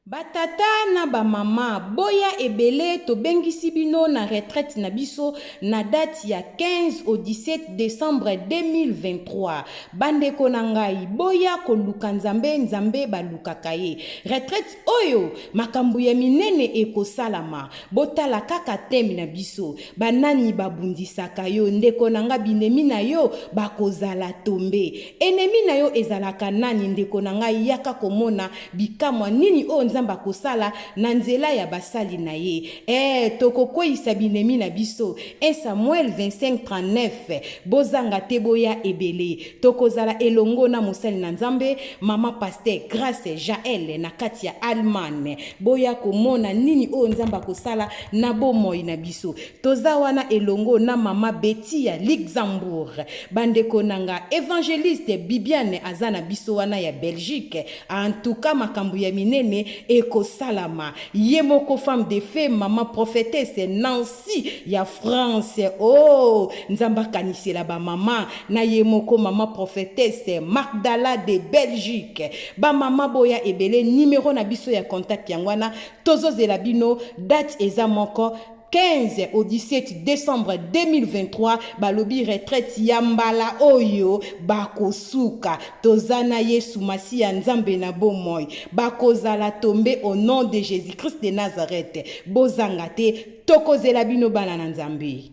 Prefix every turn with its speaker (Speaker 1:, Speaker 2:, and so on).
Speaker 1: Ba tata na ba mama boya ebele tobengisi bino na retraite na biso na date ya 15 au 17 decembre 2023. Bandeko na ngai boya koluka Nzambe, Nzambe balukaka ye. Retraite oyo makambo ya minene ekosalama. Botala kaka thème na biso. Banani babundisaka yo ndeko na nga binemi na yo bakozala tombe. Ennemi na yo ezalaka nani ndeko na ngai yaka komona bikamwa nini oyo Nzambe akosala na nzela ya basali na ye. Ee tokokweyisa binemi na biso. 1 Samuel 25:39 Bozanga te boya ebele. Tokozala elongo na mosali na Nzambe mama pasteur Grace Jael na kati ya Allemagne. Boya komona nini oyo Nzambe akosala na bomoi na biso. Toza wana elongo na mama Betty ya Luxembourg. Bandeko nanga evangeliste Bibiane aza na biso wana ya Belgique. En tout cas makambo ya minene ekosalama. Ye moko femme de fait mama prophetesse Nancy ya France. Oh Nzambe akanisela ba mama na ye moko mama prophetesse Magdala de Belgique. Ba mama boya ebele numero na biso ya contact yango wana tozozela bino date eza moko 15 au 17 décembre 2023 balobi retraite ya mbala oyo bakosuka toza na Yesu Masiya Nzambe na bomoi bakozala tombe au nom de Jésus-Christ de Nazareth bozanga te tokozela bino bana na Nzambe.